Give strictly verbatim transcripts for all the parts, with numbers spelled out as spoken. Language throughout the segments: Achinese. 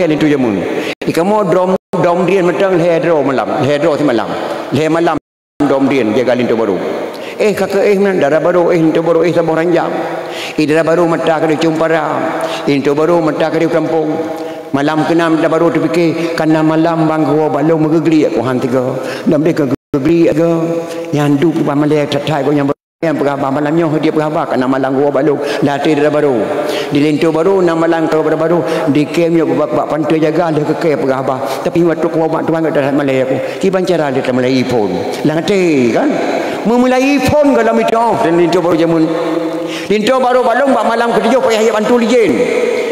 linto jameun. Di kamoe drom, drom drien mantong lhèe droe malam, lhèe droe simalam. Lhèe malam drom drien jaga linto barô. Eh, ka keuh eh meunan, dara barô eh, linto barô eh saboh ranjang. Eh, dara barô mata ka dicumpa, linto barô mata ka ditampông. Malam keunan dara barô teupike, ka na malam bang geuwoe balong meugeugliek kuhan tiga. Drom drien ka geugliek tiga. Nyan duek bak malèe that-that gobnyan. Nyang peugah haba malam nyoe, dia peugah haba, ka na malam geuwoe balong, lam até dara barô. Di linto barô na malam geuwoe dara barô, di kem nyoe bak, bak pantoe jaga lheueh keu kèe peugah haba. Tapi watèe kuwoe mak tuan gata malèe aku. Kiban cara lé tameulai phôn. Lam até kan? Meumulai phôn goh lom itu, oh, dan linto barô jameun. Linto barô balong bak malam keutujoh payah jak bantu lé jén.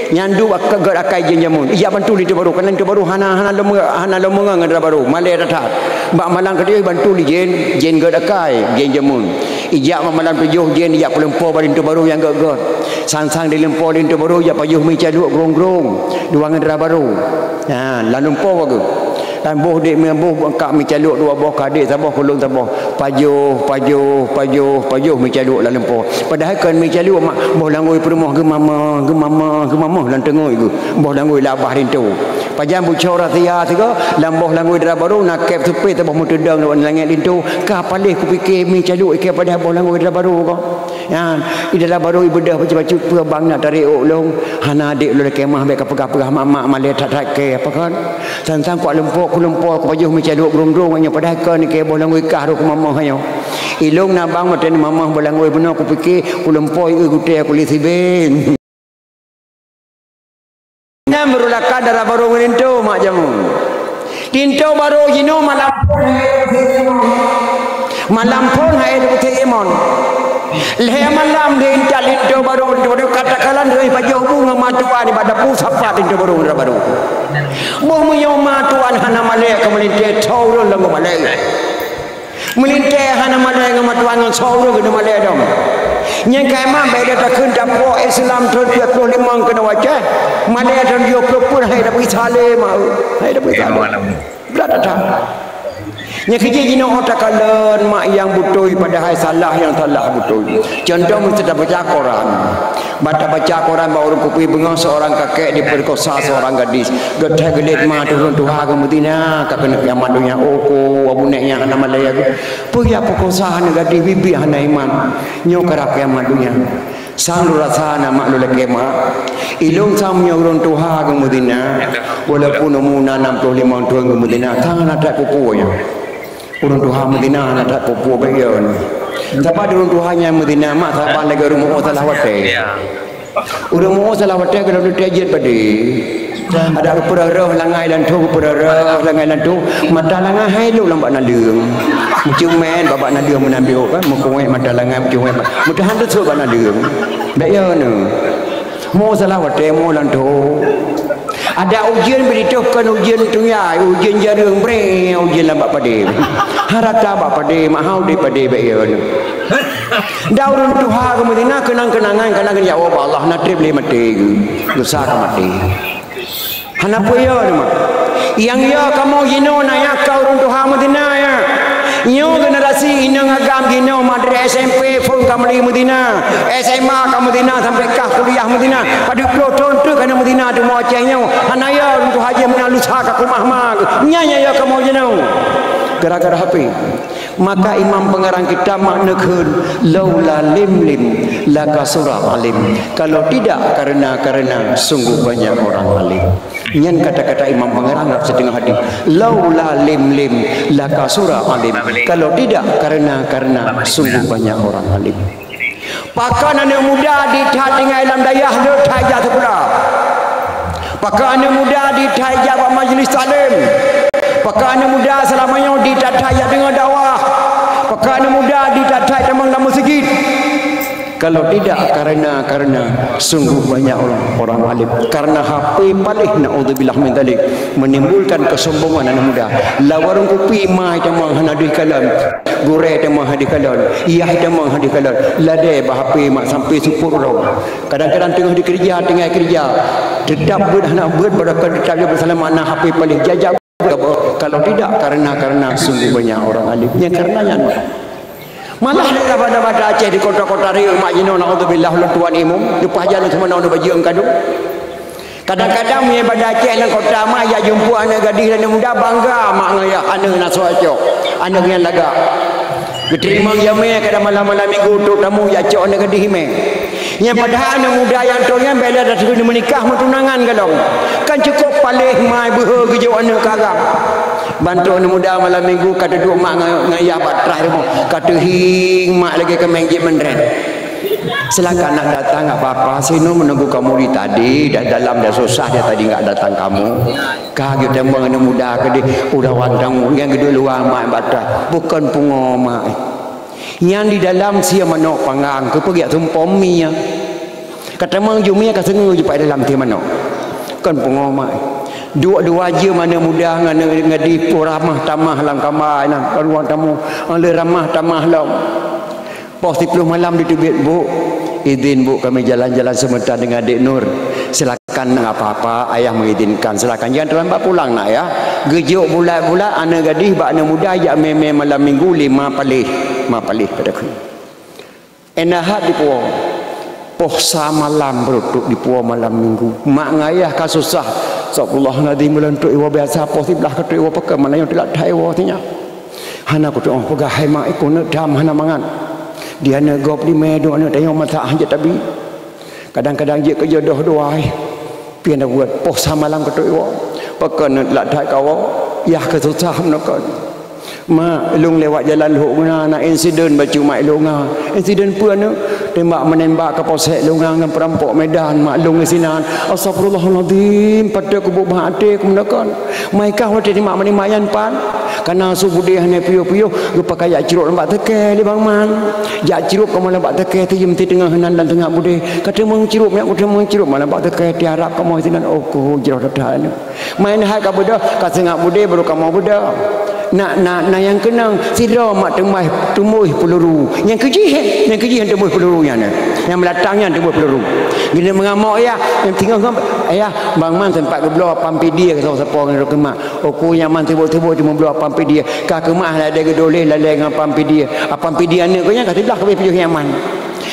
Nyan duek bak gèt akai jén jameun. Ijak bantu linto barô, kan linto barô hana, hana lom, hana lom meungon ngon dara barô. Malèe that-that. Bak malam keutujoh bantu lé jén, jén gèt akai, jén jameun. Ijak bak malam tujoh jén ijak peulumpoe bak linto barô nyang gèt-gèt. Sang-sang dilumpoe linto barô jak pajoh mi caluek grong-grong. Dua ngon dara barô. Ha, lam lumpoe bagoe. Kan boh dek mi boh kak mi caluek dua boh, kadek saboh, kulon saboh. Pajoh, pajoh, pajoh, pajoh mi caluek lam lumpoe. Padahai kon mi caluek mak, boh langgôi peurumoh geumama, geumama, geumama lam teungoh geuh. Boh langgôi labah linto. Pajan bucok rahsia sigoe, lam boh langgôi dara barô na kèp supé saboh meuteudong lam langèt linto. Ka paléh kupike mi caluek ikèe padahai boh langgôi dara barô ko. Nyan, di dara barô ibeudôh bacut-bacut peue bang na tarek ôk lôn. Hana adek lôn lakèe meu'ah bèk kapeugah-peugah mak-mak malèe that-that kèe apa kon. Sang-sang kuat lumpoe, kulumpoe, kupajoh mi caluek grong-grong nyoe padahai kon ikèe boh langgôi kah rôh kumamoh nyoe. Ilôn na bang watèe neumamah boh langgôi bunoe kupike kulumpoe ié gutèe kulét sibèe. Nyan beurulakan dara barô ngon linto mak jameun. Linto barô jinoe malam phôn hai Gus Imon. Malam phôn hai Gus Imon. Lhèe malam lheuh intat linto barô, linto barô katakanlah lheuh pajoh bu ngon matuan bak dapu sapat linto barô ngon dara barô. Boh meunyoe matuan hana malèe ka meulintèe, tho ureueng lom malèe. Meulintèe hana malèe ngon matuan ngon soe ureueng keuneuk malèe dong. Nyang ka iman bèk takheun tapuok Islam thôn peuet ploh limong keunoe Aceh. Malèe thôn tujoh ploh pun hai tapeugisa lé ma. Hai tapeugisa lé. Brat that-that. Nyang keujeuet jinoe takalon mak nyang beutôi padahai salah nyang salah beutôi. Contoh meuseuti tabaca Quran. Bak tabaca Quran bak ureueng kupi beungoh seorang kakek diperkosa seorang gadis. Geuthèe geulet ma ureueng tuha geuh meuzina ka keuneuk kiamat donya. Oh ko abu nèk nyang hana malèe. Peue jak peukosa hana gadis bibi hana iman. Nyoe karab kiamat donya. Sang lôn rasa na mak lôn lakèe mak. Ilôn sang meunyoe ureueng tuha geuh meuzina. Walaupun umu na nam ploh limong thôn geuh meuzina. Sang hana that peue-peue nyoe. Ureueng tuha meuzina hana that peue-peue bèk yo nyoe. Sabab ureueng tuha nyang meuzina mak saban lagèe ureueng mu'oh salah watèe. Ureueng mu'oh salah watèe keunoe teuh jeuet padé. Adak geupeureuh-reuh langai lam tho, geupeureuh-reuh langai lam tho. Mata langai hai lhok lam bak naleueng. Meucumèn bak, bak naleueng meunan biôh kan, meukuwét mata langai meucumèn bak. Meudahan teusôt bak naleueng. Bèk yo nyoe. Mu'oh salah watèe mu'oh lam tho. Adak ujeuen beuritôh kon ujeuen tuyai, ujeuen jareueng breng, ujeuen lam bak padé. Harata bak padé, mahau di padé bèk yo nyoe. Dan ureueng tuha geuh meuzina keunang-keunangan, keunang-keunangan ya Allah, na trép lé maté geuh. Dosa ka maté. Hana peue yo teuma. Nyang yo kamoe jinoe na nyang ka ureueng tuha meuzina nyan. Nyoe generasi inong agam jinoe madré S M P phôn ka meuli meuzina. S M A ka meuzina sampai kah kuliah meuzina. Padub ploh thôn treuk ka na meuzina teuma Aceh nyoe. Hana yo ureueng tuha jih meunan lusa ka keumah ma. Nyan nyang yo kamoe jinoe. Gara-gara H P. Maka imam pengarang kitab mak neukheun, "Laula lim-lim lakasura alim." Kalau tidak karena-karena, sungguh banyak orang alim. Nyan kata-kata imam pengarang rab siteungoh hadih. "Laula lim-lim lakasura alim." Kalau tidak karena-karena, sungguh banyak orang alim. Pakon aneuk muda di that tinggai lam dayah le that jak sikula. Pakon aneuk muda di that jak bak majlis taklim. Pakon aneuk muda seulama nyoe di that that jak deungoe dakwah. Pakon aneuk muda di that that tamong lam meuseujid. Kalau tidak karena, karena sungguh banyak orang, orang alim. Karena H P paléh, naudzubillah min dzalik, menimbulkan kesombongan aneuk muda. Lam warong kupi mai tamong hana deuh kalon. Gurèe teuma hana dikalon, yah teuma hana dikalon. Ladèe bak H P mak sampai seupôt uroe. Kadang-kadang teungoh dikeureuja, tinggai keureuja. Teutap beuet hana beuet, padahai teutap jeuet beusalamat na H P paléh jajak. Kalau tidak karena, karena sungguh banyak orang alim. Nyang karena nyan. Malah lé banda-banda Aceh di kota-kota riyeuk mak jinoe, naudzubillah, ulôn tuan imum, leupah jalan seumanoe bajeueng kadung. Kadang-kadang meunyoe bak Aceh lam kota mak jak jumpa aneuk gadih dan aneuk muda, bangga mak ngon ayah, aneuk na soe cok, aneuk nyan lagak. Geuteurimong jamé kadang malam-malam minggu trok tamu jak cok aneuk gadih imé. Nyang padahai aneuk muda nyang trok nyan bèk lé ata teuk meunikah meutunangan golom. Kan cukôp paléh mai beuhe geujok aneuk keu agam. Ban trok aneuk muda malam minggu ka teuduek mak ngon, ngon ayah bak teras rumoh, ka teuhieng mak lagèe keumeung jép meunrén. Silakan nak datang, nggak apa-apa. Sinoe menunggu kamu di tadi, dah dalam dah susah dia tadi nggak datang kamu. Ka geuteumeung aneuk muda keudéh, udah wantang nyang geuduek luwa mak bak teras. Bukon pungo mak. Nyan di dalam sie manok panggang, keupeue geujak tumpom mie. Ka tamong ju mie ka seungeue ju pat dalam tie manok. Kon pungo mak. Duek dua jeuem aneuk muda ngon aneuk gadih po ramah tamah lam kama nyan, ka ruang tamu. Lé ramah tamah lom. Poh siplôh malam diteubiet, "Bu, izin Bu, kami jalan-jalan sebentar dengan Dek Nur." "Silakan, nggak apa-apa, ayah mengizinkan. Silakan, jangan terlambat pulang nak ya." Geujok bulat-bulat aneuk gadih bak aneuk muda jak mè-mè malam minggu lima paléh. Lima paléh pada keu. Endah hat dipuwoe. Poh sa malam beureutok dipuwoe malam minggu. Mak ngon ayah ka susah. Astagfirullahalazim, bulan trok iwoe biasa poh siblaih ka trok iwoe, pakon malam nyoe teulat that iwoe sinyak. Hana kutu'oh peugah hai mak, ikeu neuk dam hana mangat. Di aneuk gob limè, dua aneuk tanyoe masak hana tabi. Kadang-kadang jeuet keu jodoh dua ai. Pian dah buet poh sa malam ka trok iwoe. Pakon neuk teulat that kawoe, yah keu susah meunoe kon. Mak, lôn lewat jalan Lhok Guna, na insiden bacut mak lôn nga. Insiden peue aneuk? Tembak menembak Kapolsek lôn nga ngon perampok Medan, mak lôn sinan. Astagfirullahalazim, patot kubuet bak até ku meunoe kon. Mai kah watèe tembak menembak nyan pat? Kana su budé hana piôh-piôh, geupakai jak crôk lam bak teuke lé Bang Man. Jak crôk kamoe lam bak teuke, teujeuem teungoh nan dan teungoh budé. Ka teumeung crôk, meunyo ka teumeung crôk malam bak teuke, tiarap kamoe sinan, oh, ku jroh that-that aneuk. Main hai ka beudôh, ka seungab budé baru kamoe beudôh. Na, na, na nyang keunong, sidroe mak teumai tumbôi peuluru. Nyang keujih, eh? Nyang keujih nyang tumbôi peuluru nyan, eh? Nyang beulatang nyan tumbôi peuluru. Geuneuk meungamok, yah, nyang tinggai ngam, yah, Bang Man sempat geubloe apam pidie keu sapo-sapo ngon roh keumak. Uku nyan Man sibuk-sibuk cuma bloe apam pidie. Ka keumak ladée geudoleh lalée ngon apam pidie. Apam pidie aneuk geuh nyan ka siblah keubeh piôh nyan Man.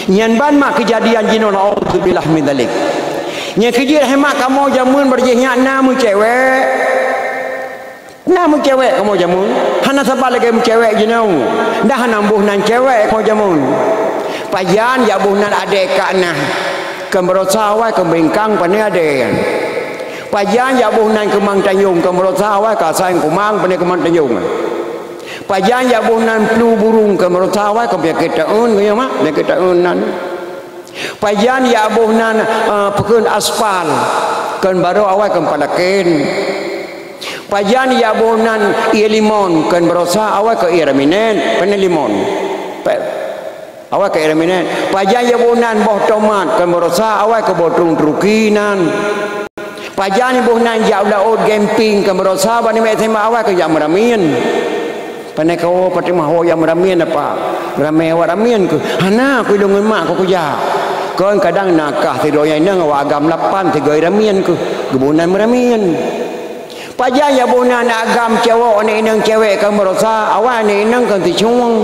Nyan ban mak keujadian jinoe, naudzubillah min dzalik. Nyang keujih rahmat kamoe jameun barjih nyan na meucewek. Na meucewek kamoe jameun, hana saban lagée meucewek jinoe. Dah hana boh nan cewek kamoe jameun. Pajan jak boh nan adée ka na, keu baroesa awai keu bingkang pane adée. Pajan jak boh nan keumang tanjong, keu baroesa awai ka saing kumang pane keumang tanjong. Pajan jak boh nan plu burung, keu baroesa awai keu peunyakét taeun, keu nyang ma peunyakét taeun nan. Pajan jak boh nan, eh, peukheun aspal, kon barô awai kon palaken. Pajan jak boh nan ié limon, kon baroesa awai kon ié raminen, pane limon. Pe-, awai kon ié raminen. Pajan jak boh nan boh tomat, kon baroesa awai kon boh trueng Turki nan. Pajan boh nan jak laôt gemping, kon baroesa bak namiet tembak awai kon jak meuramien. Pane kawoe, patéh meuho jak meuramien apa? Ramé awak ramien keuh. Hana, ku ilôn ngon mak ku kujak. Kon kadang na kah sidroe nyang inong awak agam lapan, tiga ramien keuh. Geuboh nan meuramien. Pajan jak boh nan agam cowok, aneuk inong cewek kon baroesa, awai aneuk inong kon teucueng.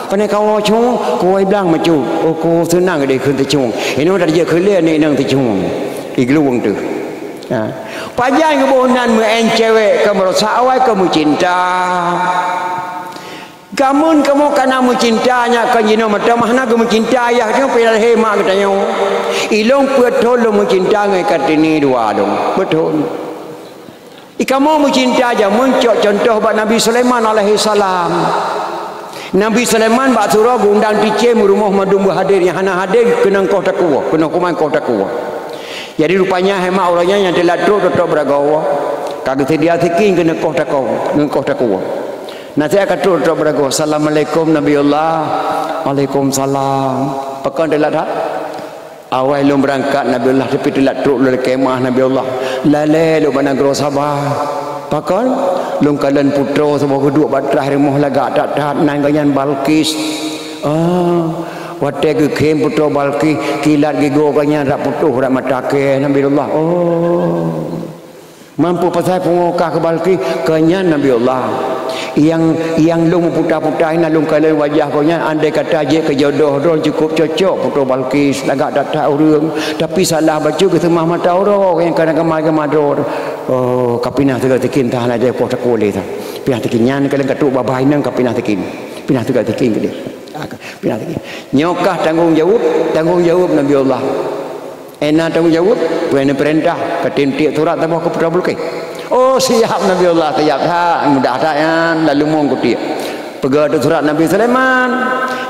Pane kawoe cueng, kuwoe blang macut. Oh, ku seunang deh kon teucueng. Inong tajak keu lé aneuk inong teucueng. Iglueng teuh. Ha. Pajan geuboh nan meu'en cewek, kon baroesa awai kon meucinta. Kameun kamoe kana meucinta nyak kon jinoe meuteumah na geumeucinta ayah tanyoe pih lahé mak geutanyoe. Ilôn peuet thon lôn meucinta ngon Kartini dua lôn. Peuet thon. Ikamoe meucinta jameun cok contoh bak Nabi Sulaiman alaihissalam. Nabi Sulaiman bak surôh geuundang ticém u rumoh mandum beuhadér, nyang hana hadér keunong koh takue, keunong kuman koh takue. Jadi rupanya hai mak uroe nyan nyang teulat trok tôp-tôp beuragoe. Ka geuseudia sikin keuneuk koh takue, ngon koh takue. Nasihat ka trok tôp-tôp beuragoe, "Assalamualaikum Nabiullah." "Waalaikumsalam." "Pakon teulat that?" "Awai lôn beurangkat Nabiullah, tapi teulat trok lôn kemah Nabiullah. Lalée lôn bak nanggroe Saba." "Pakon?" "Lôn kalon putroe saboh geuduek bak teurah rumoh lagak that-that, nan gobnyan Balqis." "Ah, watée geukhém putroe Balqis, kilat gigoe gobnyan rab putôh rab mata kée Nabiullah." "Oh." "Mampu pasai pungo kah keu Balqis?" "Keu nyan Nabiullah." Nyang, nyang lôn meuputa-puta na lôn kalon wajah gobnyan, andai kata jeuet keu jodoh droe cukup cocok Putroe Balqis, lagak that-that ureuëng, tapi salah bacut geuseumah mata uroe nyang kana keumah-keumah droe. Oh, ka pinah teuga tikin tah na jai poh takue lé tah. Pinah tikin nyan kalon ka trok babah inong ka pinah tikin. Pinah teuga tikin keudeh. Ah, ka pinah tikin. Nyoe kah tanggong jaweueb, tanggong jaweueb Nabi Allah. Ena tanggong jaweueb, peue neupeurintah, katem tiek surat saboh keu Putroe Balqis. Oh, siap Nabi Allah, siap that, mudah that nyan, lalu mong kutiek. Peugah tu surat Nabi Sulaiman.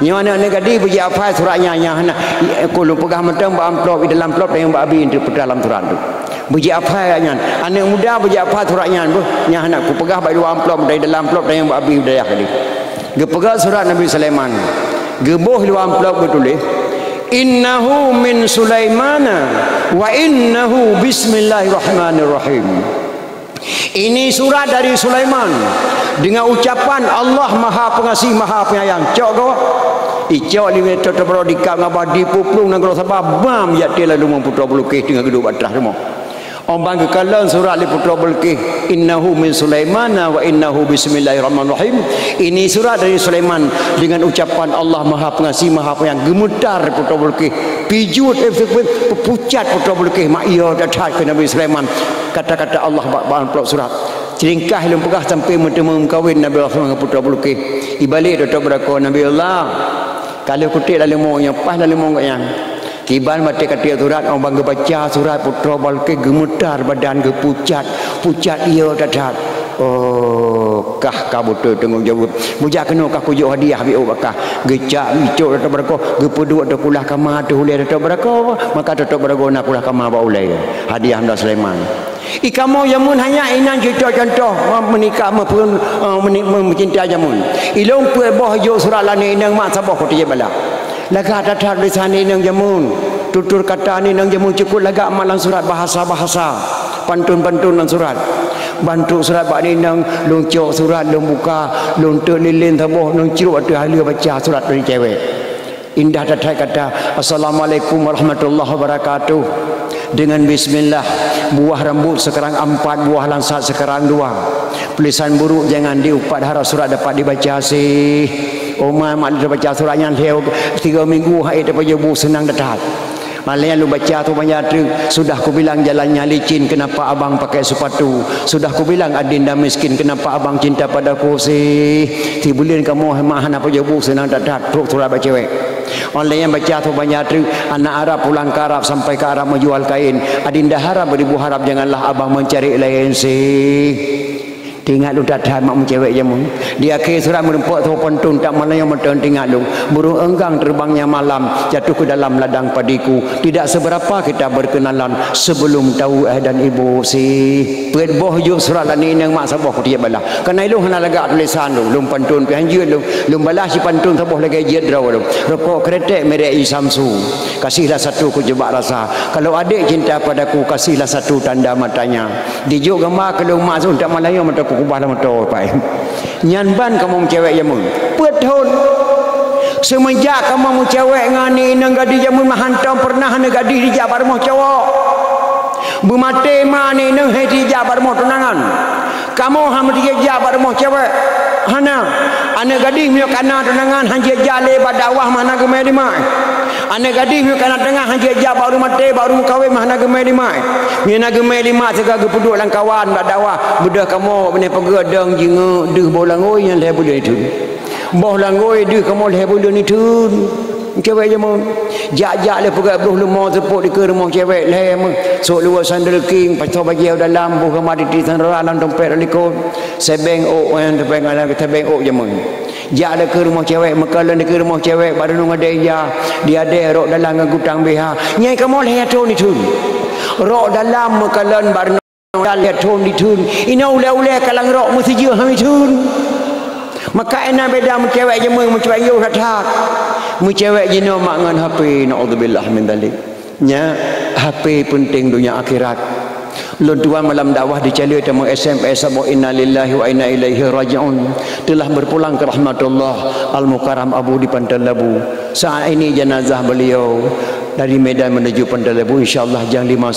Nyoe aneuk-aneuk gadih beujiafai surat nyan, nyan hana. Ku lôn peugah mantong bak amplop, di dalam amplop dan nyang bak abi untuk dalam surat tu. Beujiafai nyan. Aneuk muda beujiafai surat nyan, beuh. Nyan hana ku peugah bak luwa amplop, dari dalam amplop dan nyang bak abi dayah tadi. Geupeugah surat Nabi Sulaiman. Geuboh luwa amplop geutuléh, "Innahu min Sulaimana wa innahu bismillahirrahmanirrahim." Ini surat dari Sulaiman. Dengan ucapan Allah Maha Pengasih, Maha Penyayang. Cok go. Icok lé Putroe Balqis dikab ngabah dipuplueng nanggroe Saba, bam, jak tiek lalu mong Putroe Balqis teungoh geuduek bak trah rumoh. Óh ban geukalon surat lé Putroe Balqis, "Innahu min Sulaimana wa innahu bismillahirrahmanirrahim." Ini surat dari Sulaiman dengan ucapan Allah Maha Pengasih, Maha Penyayang. Geumeutar Putroe Balqis. Pijut, eh, peupucat Putroe Balqis. Mak iya that-that keu Nabi Sulaiman. Kata-kata Allah bak, bak amplop surat. Cilingkah lôn peugah sampai meuteumé meukawen Nabi Allah ngon Putroe Balqis. Ibalek Putroe Balqis, "Nabi Allah, ka lheueh kutiek lam leumô nyoe, paih lam leumô gobnyan." Kiban watée ka tiek surat, óh ban geubaca surat Putroe Balqis geumeutar badan geupucat, pucat iya that-that. Oh, kah ka beutôi tanggong jaweueb. Bujak keunoe kah kujok hadiah bak kah. Geucok, geucok Putroe Balqis, geupeuduek ateueh kulah kama ateueh ulée Putroe Balqis. Maka Putroe Balqis na kulah kama bak ulée. Hadiah Nabi Sulaiman. I kamoe jameun hanya inan cucoe contoh, me-, meunikah, meupeu-, eh, meuni-, meucinta jameun. Ilôn peuet boh jok surat lagée inong mak saboh kutiek bala. Lagak that-that lisan inong jameun. Tutur kata inong jameun cukup lagak mak lam surat bahasa-bahasa. Pantun-pantun lam surat. Ban trok surat bak inong, lôn cok surat, lôn buka, lôn teuk lilén saboh, lôn crok ateueh haleue baca surat dari cewek. Indah that-that kata, "Assalamualaikum warahmatullahi wabarakatuh." Dengan bismillah, buah rambut sekarang empat, buah langsat sekarang dua. Tulisan buruk jangan diupat, harap surat dapat dibaca sih. Oma mak dibaca surat nyan lheueh tiga minggu hai dapat jobu senang that-that. Malah lôn baca tu banyak tu, sudah kubilang jalannya licin, kenapa abang pakai sepatu? Sudah kubilang adinda miskin, kenapa abang cinta padaku sih? Sibuleuen kamoe mak hana pajoh bu senang that-that, trok surat bak cewek. Online nyang baca tu banyak truk, anak Arab pulang ke Arab, sampai ke Arab menjual kain. Adinda harap beribu harap, janganlah abang mencari lain sih. Teuingat lôn that-that mak meucewek jameun. Di akhé surat meureumpok saboh pantun, tak meunyoe mantong teuingat lôn. Burung enggang terbangnya malam, jatuh ke dalam ladang padiku. Tidak seberapa kita berkenalan sebelum tahu ayah dan ibu sih. Peuet boh jok surat lagée inong mak saboh kutiek bala. Kana ilôn hana lagak tulésan lôn, lôn pantun pih hanjeuet lôn, lôn balaih sipantun saboh lagée jeuet droe lôn. Rukok kretek merek Samsu, kasihlah satu ku jebak rasa. Kalau adik cinta padaku, kasihlah satu tanda matanya. Dijok gamba keu lôn mak su, tak meunyoe mata ku kubah lam moto pai. Nyan ban kamoe meucewek jameun. Peuet thon. Seumeujak kamoe meucewek ngon inong gadih jameun meuhántom peureunah aneuk gadih dijak bak rumoh cowok. Beumaté ma aneuk inong hai jijak bak rumoh tunangan. Kamoe hana meujijak bak rumoh cewek. Hana. Aneuk gadih meunyoe kana tunangan hana jijak lé bak dakwah meuhana geumé lima. Aneuk gadih meunyoe kana teungoh hana jijak bak ureuëng maté, bak ureuëng meukawen meuhana geumé lima. Meunyoe na geumé lima sigoe geupeuduek lam kawan bak dakwah, beudôh kamoe beuneh peugeuh dong jingeuk deuh boh langôi nyang lhée buleuen ithon. Boh langôi deuh kamoe lhée buleuen ithon. Cewek jameun. Jak-jak lé peugét bloh leumo seupôt dikeue rumoh cewek lhée meuh. Sôk luwa sandal king, pasoe bajée u dalam, boh gama titik sandal lam dompet likot. Sebeng ôk, eh, sebeng ala, sebeng ôk jameun. Jak dikeue rumoh cewek, meukalon dikeue rumoh cewek, bak runoe ngon daya. Di adée rok dalam ngon gutang B H. Nyai kamoe lhée thon ithon. Rok dalam meukalon bak runoe Lhée thon dithon, inoe ulée-ulée kalang rok meusijeuh hana thon. Maka ena beda meucewek jameun, meucewek yoh that-that. Meucewek jinoe mak ngon H P, naudzubillah min dzalik. Nya, H P peunteng donya akhirat. Lôn tuan malam dakwah di Calue teuma S M S saboh innalillahi wa inna ilaihi raji'un. Telah berpulang ke rahmatullah Al-Mukarram Abu di Panton Labu. Saat ini jenazah beliau dari Medan menuju Panton Labu, insyaallah jam lima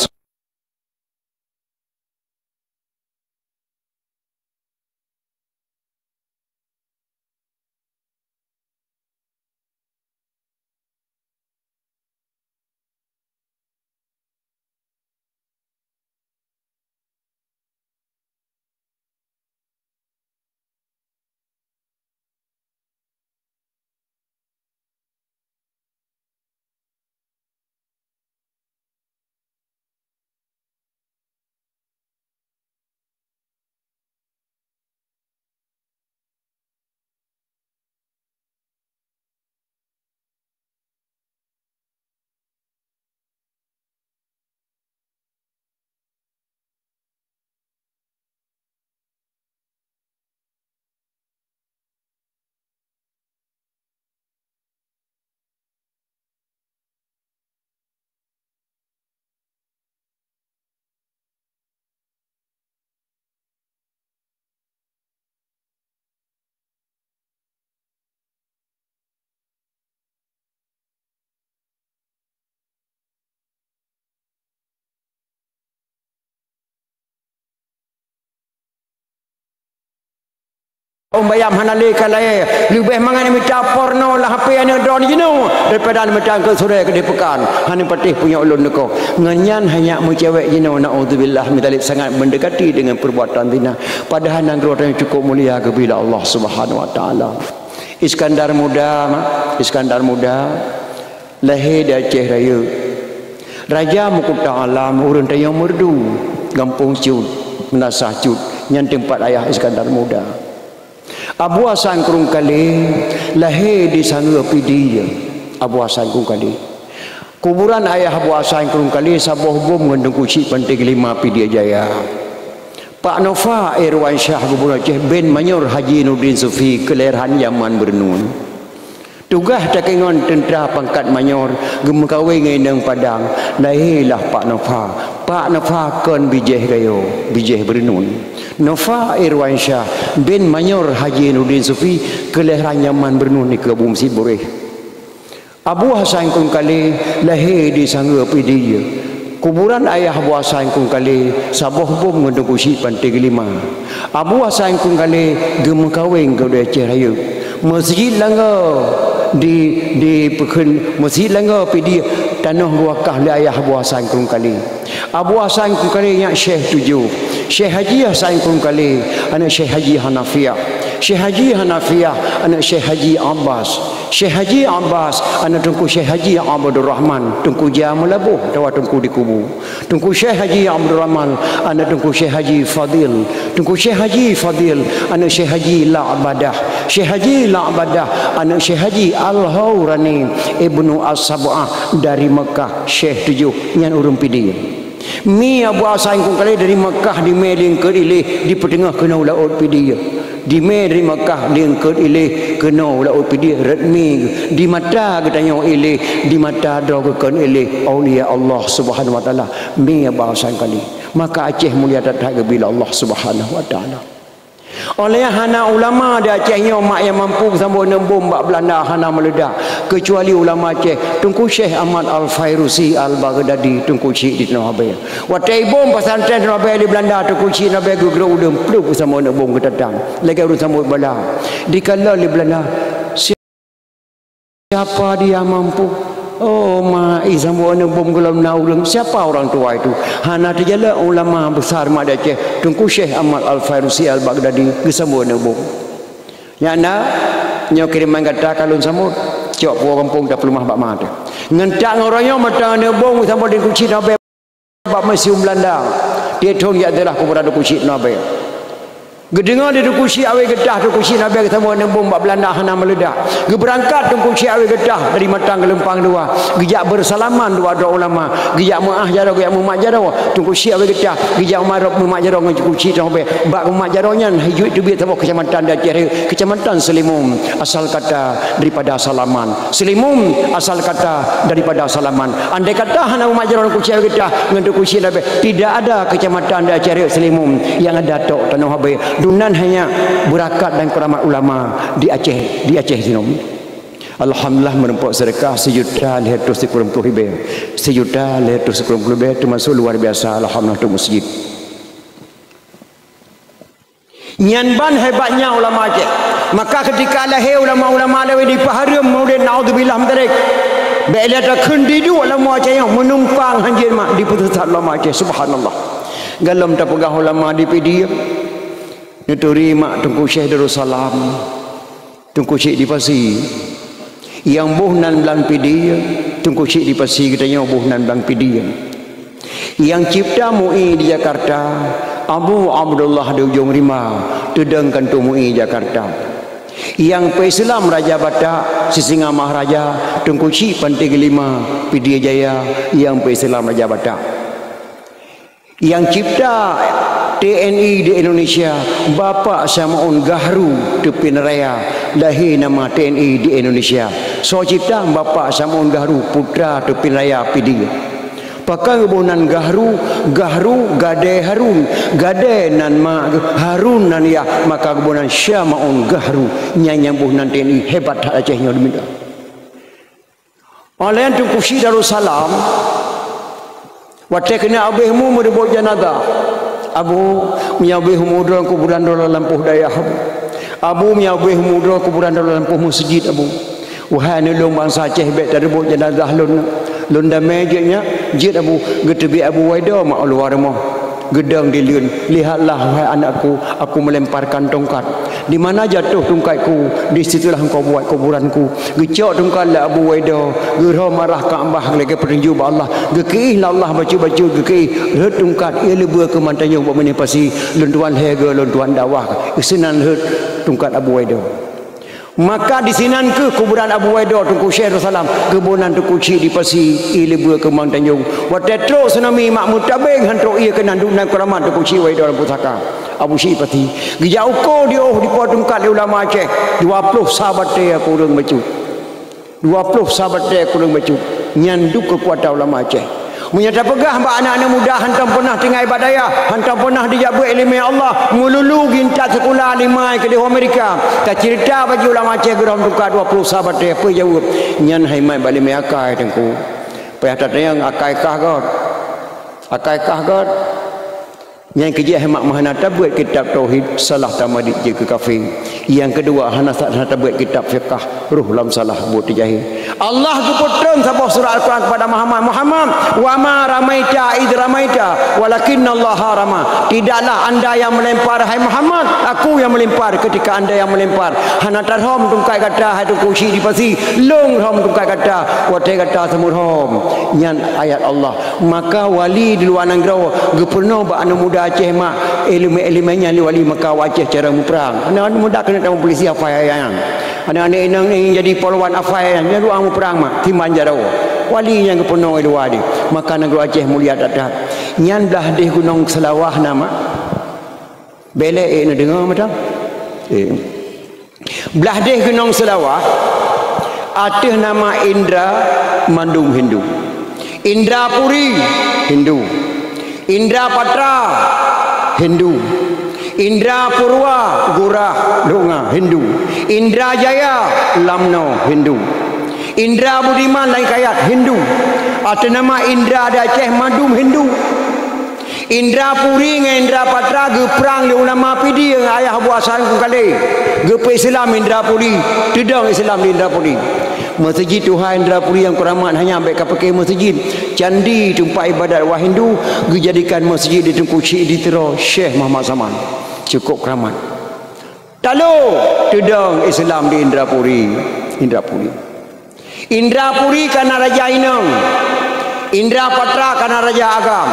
Ôn bayam hana lé ka laée, leubeh mangat mita porno lam H P aneuk droeneuh jinoe daripada mita keu surée keudeh peukan. Hana patéh punyok lôn neukoh. Ngon nyan hanya meucewek jinoe, naudzubillah, min dzalik, sangat mendekati dengan perbuatan zina. Padahai nanggroe tanyoe cukup mulia geubila Allah Subhanahu wa Taala. Iskandar Muda, Iskandar Muda lahé di Aceh Rayeuk. Raja meukuta alam, ureuëng tanyoe Meureudu, gampông Cut, meunasah Cut, nyan teumpat ayah Iskandar Muda. Abu Hasan Krueng Kalé lahé di Sangeue Pidie. Abu Hasan Krueng Kalé. Kuburan ayah Abu Hasan Krueng Kalé saboh bom ngon Teungku Chik Panté Geulima Pidie Jaya. Pak Nova Irwansyah Gubunur Aceh bin Manyor Haji Nurdin Sufi keulahèran jaman beureunuen. Tugaih takeungon teuntra pangkat manyor geumeukawen ngon inong Padang, lahé lah Pak Nova. Pak Nova kon bijéh gayo, bijéh beureunuen. Nova Irwansyah bin Manyor Haji Nurdin Sufi keulahèran jaman beureunuen dikeue Abu Meusit Buréh. Abu Hasan Krueng Kalé lahé di Sangeue Pidie. Kuburan ayah Abu Hasan Krueng Kalé saboh bom ngon Teungku Chik Panté Geulima. Abu Hasan Krueng Kalé geumeukawen keu Aceh Rayeuk. Meuseujid Langoe di, di peukheun, Meuseujid Langoe Pidie tanoh geuwakaf lé ayah Abu Hasan Krueng Kalé. Abu Hasan Krueng Kalé nyan Syekh tujoh. Syekh Haji Hasan Krueng Kalé, aneuk Syekh Haji Hanafiah. Syekh Haji Hanafiah, aneuk Syekh Haji Abbas. Syekh Haji Abbas, aneuk Teungku Syekh Haji Abdul Rahman, Teungku Jah Meulaboh, atawa Teungku Dikubu. Teungku Syekh Haji Abdul Rahman, aneuk Teungku Syekh Haji Fadil. Teungku Syekh Haji Fadil, aneuk Syekh Haji La'badah. Syekh Haji La'badah, aneuk Syekh Haji Al-Haurani, Ibnu As-Sab'ah dari Mekah, Syekh tujoh, nyan ureuëng Pidie. Mi Abu Hasan Krueng Kalé dari Mekah dimé di eungkôt ileh, dipeuteungoh keunoe u laôt Pidie. Dimé dari Mekah di eungkôt ileh keunoe u laôt Pidie, rot mi di mata geutanyoe ileh, di mata droe geuh kon ileh, aulia Allah Subhanahu wa Taala. Mi Abu Hasan Krueng Kalé. Maka Aceh mulia that-that geubila Allah Subhanahu wa Taala. Óh lheueh hana ulama di Aceh nyoe mak nyang mampu geusambot aneuk bom bak Beulanda hana meuleudak, keucuali ulama Aceh, Teungku Syekh Ahmad Al-Fairusi Al-Baghdadi, Teungku Chik di Tanoh Abée. Watée ibom pesantren Tanoh Abée lé Beulanda, Teungku Chik Tanoh Abée geugrôp u deueng plup geusambot aneuk bom geutatang, lagée ureuëng sambot bala. Dikalon lé Beulanda, Siapa dia mampu? Oh, ma, i sambot aneuk bom gohlom na ureuëng. Siapa orang tua itu? Hana teujalak ulama besar mak di Aceh, Teungku Syekh Ahmad Al-Fairusi Al-Baghdadi geusambot aneuk bom. Nyan na, nyoe kiriman gata ka lôn sambot. Cok puwoe gampông tapeuleumah bak ma teuh. Ngon tak ngon roh nyoe mantong aneuk bom geusambot di Teungku Chik Tanoh Abée. Bak museum Beulanda, tiep thon jak ziarah kuburan Teungku Chik Tanoh Abée. Geudeungoe di Teungku Chik Awé Geutah, Teungku Chik Tanoh Abée geusambot aneuk bom bak Beulanda hana meuleudak. Geubeurangkat Teungku Chik Awé Geutah dari Matang Geulumpang Dua, geujak beusalaman dua droe ulama, geujak meu'ah jaroe, geujak mumat jaroe. Teungku Chik Awé Geutah geujak mumat, mumat jaroe ngon Teungku Chik Tanoh Abée. Bak mumat jaroe nyan, hijeuet teubiet saboh keucamatan di Aceh Rayeuk, Keucamatan Seulimum, asal kata daripada salaman. Seulimum asal kata daripada salaman. Andai kata hana mumat jaroe Teungku Chik Awé Geutah ngon Teungku Chik Tanoh Abée, tidak ada keucamatan di Aceh Rayeuk Seulimum, yang ada tok Tanoh Abée. Dumnan hanya beurakat dan keuramat ulama di Aceh, di Aceh sinoe. Alhamdulillah, meurumpok seudeukah sijuta lhèe reutôh sikureueng ploh ribèe. Sijuta lhèe reutôh sikureueng ploh ribèe, teumasuk luar biasa, alhamdulillah, untuk masjid. Nyan ban hebatnya ulama Aceh. Maka ketika lahé ulama-ulama lawét dipeuhareuem mulod, naudzubillah min dzalik. Bèk lé takheun diduek ulama Aceh nyoe meunumpang hanjeuet mak dipeusisat ulama Aceh. Subhanallah. Gohlom tapeugah ulama di Pidie. Neuturi mak Teungku Syekh Darussalam. Teungku Chik di Pasi. Nyang boh nan blang Pidie, Teungku Chik di Pasi geutanyoe boh nan blang Pidie. Nyang cipta MUI di Jakarta, Abu Abdullah di Ujong Rimba, teudong kantô MUI Jakarta. Nyang peuislam Raja Batak, Sisingamangaraja, Teungku Chik Panté Geulima, Pidie Jaya, nyang peuislam Raja Batak. Nyang cipta TNI di Indonesia, Bapak Syamaun Gahru Teupin Raya, lahé nama TNI di Indonesia. Soe cipta? Bapak Syamaun Gahru, putra Teupin Raya Pidie. Pakon geuboh nan Gahru, Gahru, gadée Harun, gadée nan ma, Harun nan yah, maka geuboh nan Syamaun Gahru. Nyan nyang boh nan TNI, hebat that Aceh nyoe deumikian. Óh lheueh nyan Teungku Chik Darussalam, watée keuneuk abéh umu meureubot janazah. Abu, meunyoe abéh umu droe kuburan droe lam lampôh dayah, Abu. Abu, meunyoe ubeh mudroe kuburan droe lam lampôh meuseujid, Abu. Wahai aneuk lôn bansa Aceh, bèk tareubot jeunazah lôn. Lôn damé jeuet nyan, jeuet Abu, geuteubiet Abu Waido mak u luwa rumoh. Geudong dileuen, "Lihatlah, wahai anakku, aku melemparkan tongkat. Di mana jatuh tongkatku, di situlah engkau buat kuburanku." Geucok tongkat lé Abu Waido, geurhom arah Ka'bah lagèe peutunjuk bak Allah. Geukeuih lé Allah bacut-bacut, geukeuih, rhot tongkat, ié leubeh keu mantanyong bak binéh pasi, lôn tuan lhèe goe, lôn tuan dakwah. Sinan rhot tongkat Abu Waido. Maka disinan kheueh kuburan Abu Waido Teungku Syekh Darussalam, geuboh nan Teungku Chik di Pasi, ié leubeh keu mantanyong. Watèe trok tsunami mak meutabeng han trok ié keunan, duek nan keuramat Teungku Chik Waido lam pusaka. Abu Chik Pasi. Geujak uko di 'oh dipo tongkat lé ulama Aceh, dua ploh sa batèe ureueng bacut. Dua ploh sa batèe ureueng bacut. Nyan dum keukuatan ulama Aceh. Meunyoe tapeugah bak aneuk-aneuk muda hantom peunah tinggai bak dayah, hantom peunah dijak beuet ileumèe Allah, meululu gintat sikula limai keudéh Amerika, taceurita bak jih ulama Aceh geurhom tongkat dua ploh sa batèe, peue jaweueb? Nyan hai mat bak ileumèe akai, Teungku. Payah tatanyong akai kah göt. Akai kah göt. Nyang keujih mak meuhana tabeuet kitab tauhid, salah tamadiet jeuet keu kafé. Nyang keudua, hana sa-, hana tabeuet kitab fiqah, roh lam salah buet teujahe. Allah geupeutreun saboh surat Al-Quran kepada Muhammad, "Muhammad, wa ma ramaita idh ramaita, walakinnallaha rama." Tidaklah anda yang melempar, hai Muhammad, aku yang melempar ketika anda yang melempar. Hana tarhom tungkat gata, hai Teungku Chik di Pasi, lôn rhom tungkat gata, watèe gata seumeurhom. Nyan ayat Allah. Maka wali di luwa nanggroe geupeurunoe bak aneuk muda Aceh mak, ileumèe-ileumèe nyan lé wali maka awak Aceh cara muprang. Aneuk-aneuk muda keuneuk tamong polisi, hafai ayat nyan. Aneuk-aneuk inong nyang jadi polwan, hafai ayat nyan, nyan doa muprang mak, timbang jaroe. Wali nyang geupeurunoe di luwa deh. Maka nanggroe Aceh mulia that-that. Nyan blah deh Gunong Seulawah na mak. Bèk lé ék neudeungoe mantong. Eh. Blah deh Gunong Seulawah, ateueh nama Indra mandum Hindu. Indra Puri, Hindu. Indra Patra, Hindu. Indra Purwa, Gurah, Lunga, Hindu. Indra Jaya, Lamno, Hindu. Indra Budiman, Langkayat, Hindu. Ateueh nama Indra di Aceh mandum Hindu. Indra Puri ngon Indra Patra geuprang lé ulama Pidie ngon ayah Abu Hasan Kungkale. Geupeu-Islam Indra Puri, teudong Islam di Indra Puri. Meuseujid tuha Indra Puri nyang keuramat hanya bèk kapike meuseujid. Candi teumpat ibadat awak Hindu geujadikan meuseujid di Teungku Chik di Tiro Syekh Muhammad Saman. Cukôp keuramat. Talo, teudong Islam di Indra Puri. Indra Puri. Indra Puri kana raja inong. Indra Patra kana raja agam.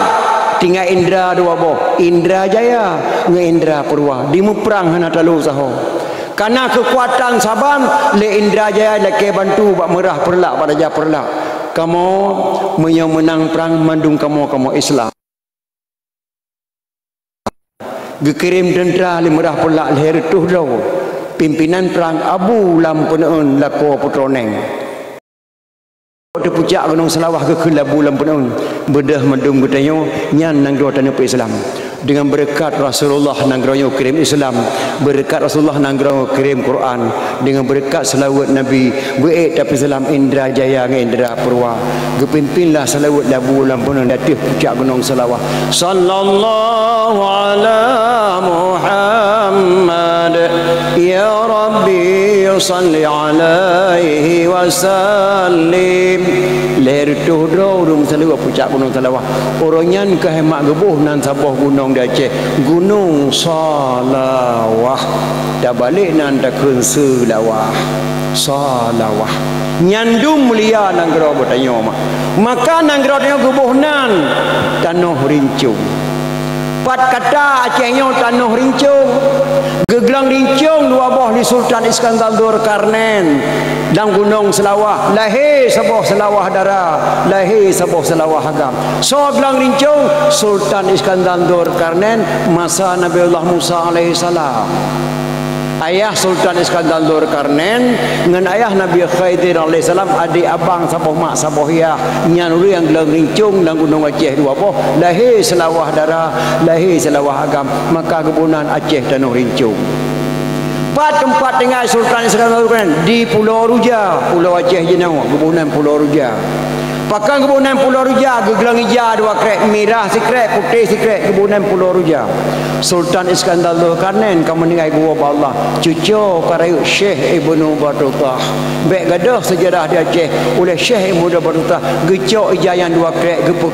Tinggai Indra dua boh, Indra Jaya ngon Indra Purwa. Dimuprang hana talo saho. Kana keukuatan saban lé Indra Jaya lakèe bantu bak Meurah Peureulak, bak Raja Peureulak. Kamoe meunyoe meunang prang mandum kamoe, kamoe Islam. Geukirém teuntra lé Meurah Peureulak lhèe reutôh droe, pimpinan prang Abu Lam Peuneuen lakoe Putroe Neng. Di pucak Gunong Seulawah geukheun lé Abu Lam Peuneuen, beudôh mandum geutanyoe nyan nanggroe taneuk peu-Islam. Deungon beureukat Rasulullah nanggroe nyoe kirém Islam, beureukat Rasulullah nanggroe nyoe kirém Quran, deungon beureukat seulaweuet Nabi, beuék tapeu-Islam Indra Jaya ngon Indra Purwa. Geupimpinlah seulaweuet lé Abu Lam Peuneuen di ateueh pucak Gunong Seulawah. Sallallahu ala Muhammad, ya Rabbi salli alaihi wasallim. Lhèe reutôh droe ureueng meuseulaweuet pucak Gunong Seulawah. Uroe nyan ka hemat geuboh nan saboh gunong di Aceh, Gunong Salawah. Tabalek nan takheun Seulawah. Salawah. Nyan dum mulia nanggroe geutanyoe mak. Maka nanggroe tanyoe geuboh nan Tanoh Rincong. Pat kata Aceh nyoe Tanoh Rincong. Geuglong rincong dua boh lé Sultan Iskandar Zulkarnain lam Gunong Seulawah. Lahé saboh Seulawah dara, lahé saboh Seulawah agam. Soe glong rincong? Sultan Iskandar Zulkarnain masa Nabiullah Musa alaihissalam. Ayah Sultan Iskandar Zulkarnain ngon ayah Nabi Khidir alaihissalam, adék abang saboh mak saboh yah. Nyan ureueng nyang glong rincong lam Gunong Aceh dua boh, lahé Seulawah dara, lahé Seulawah agam, maka geuboh nan Aceh Tanoh Rincong. Pat teumpat tinggai Sultan Iskandar Zulkarnain? Di Pulo Ruja, Pulo Aceh jinoe, geuboh nan Pulo Ruja. Pakon geuboh nan Pulo Ruja, geuglong ija dua krek, mirah sikrek, putéh sikrek, geuboh nan Pulo Ruja. Sultan Iskandar Zulkarnain ka meuninggai geuwoe bak Allah, cuco ka rayeuk Syekh Ibnu Batutah. Bék gadôh seujarah di Aceh, uleh Syekh Ibnu Batutah geucok ija nyang dua krek, geupeu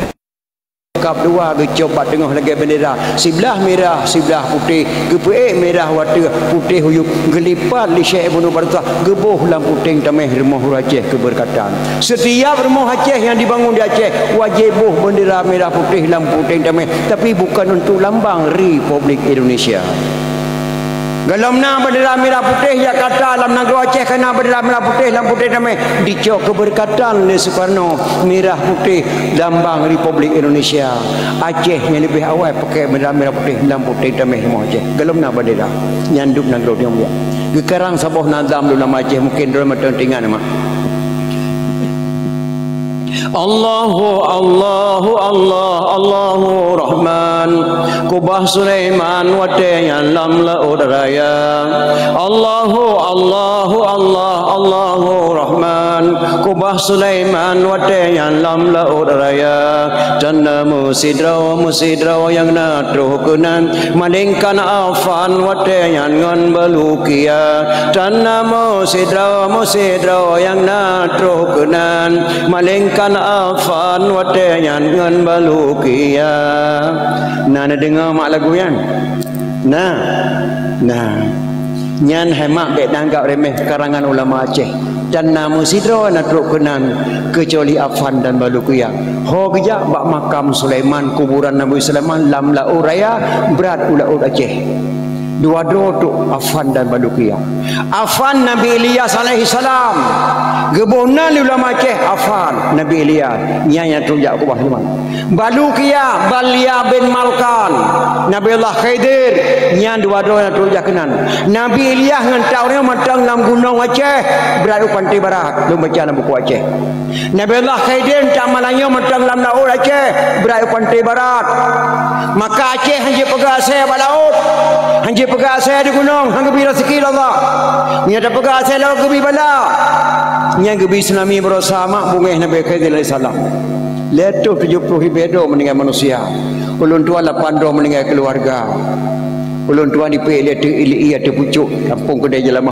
kab dua, geucok bak teungoh lagée bendera, siblah mirah, siblah putéh, geupeuék mirah u ateueh, putéh u yup, geulipat lé Syekh Ibnu Batutah, geuboh lam puténg taméh rumoh ureuëng Aceh keubeurkatan. Setiap rumoh Aceh nyang dibangun di Aceh wajéb boh bendera mirah putéh lam puténg taméh, tapi bukan untuk lambang Republik Indonesia. Gohlom na bendera mirah putéh Jakarta, lam nanggroe Aceh ka na bendera mirah putéh lam puténg taméh, dicok keubeurkatan lé Sukarno, mirah putéh lambang Republik Indonesia. Aceh nyang leubeh awai pakai bendera mirah putéh lam puténg taméh rumoh Aceh. Gohlom na bendera nyang dub nanggroe nyoe. Geukarang saboh nazam lé ulama Aceh, mungken droe mantong teuingat mak. Allahu, Allahu, Allah, Allahu Rahman. Kubah Sulaiman watée nyan lam laôt raya. Allahu, Allahu, Allah, Allahu Rahman. Kubah Sulaiman watée nyan lam laôt raya. Tan na meusidroe, meusidroe nyang na troh keunan, malingkan Afan watée nyan ngon Balukia. Tan na meusidroe, meusidroe nyang na troh keunan, malingkan Afan watée nyan ngon Balukia. Na neudeungoe mak lagu nyan? Na. Na. Nyan hai mak bék neuanggab remeh karangan ulama Aceh. Tan na meusidroe na troh keunan keucuali Afan dan Balukia. Ho geujak bak makam Sulaiman, kuburan Nabi Sulaiman lam laôt raya, brat u laôt Aceh. Dua droe trok, Afan dan Balukia. Afan Nabi Ilyas alaihissalam. Geuboh nan lé ulama Aceh, Afan Nabi Ilyas. Nyan nyang trok jak kubah Sulaiman. Balukia, Balia bin Malkan, Nabi Allah Khidir, nyan dua droe nyang trok jak keunan. Nabi Ilyas ngon tak ureuëng mantong lam gunong Aceh, brat u pantai barat, lôn baca lam buku Aceh. Nabi Allah Khidir tak malanyoe mantong lam laôt Aceh, brat u pantai barat. Maka Aceh hana jipeugah asai bak laôt, hana jipeugah asai di gunong, hana geubi raseuki lé Allah. Meunyoe tapeugah asai laôt geubi bala. Nyan geubi tsunami baroesa mak beungéh Nabi Khidir alaihissalam. Lhèe reutôh tujoh ploh ribèe droe meuninggai manusia. Ulôn tuan lapan droe meuninggai keuluwarga. Ulôn tuan ipék lé ateueh ilik ié ateueh pucôk, gampông keudè Jalan